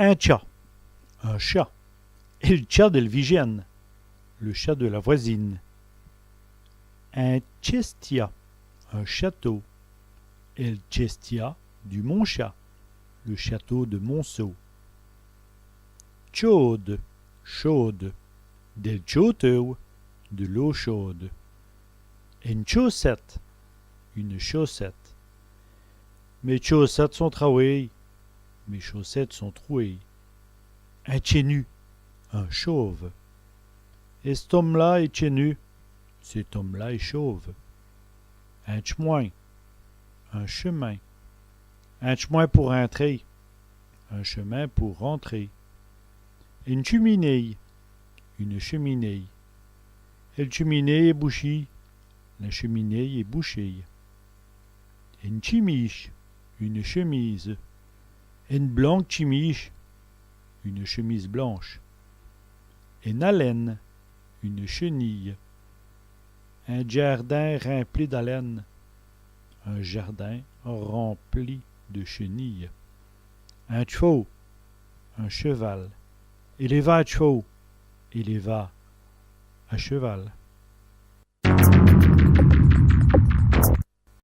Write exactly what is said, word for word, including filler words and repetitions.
In tchat, un chat. El tchat dèl vijène, le chat de la voisine. In tchèstia, un château. El tchèstia du Montchat, le château de Monceau. Tchôde, chaude. Dèl tchôde eûwe, de l'eau chaude. Ène tchaussète, une chaussette. Mès tchaussètes sont trawéyes, mes chaussettes sont trouées. In tchènu, un chauve. Èst-ome-là èst tchènu, cet homme-là est chauve. In tch'mwin, un chemin. In tch'mwin pou rintrer, un chemin pour rentrer. Ène tchiminéye, une cheminée. El tchiminéye èst bouchîye, la cheminée est bouchée. Ène tchimîje, une chemise. Ène blanke tchimîje, une chemise blanche. Ène alène, une chenille. In djârdin rimpli d'alènes, un jardin rempli de chenilles. In tch'fau, un cheval. Èle èst va a tch'fau, elle est va à cheval.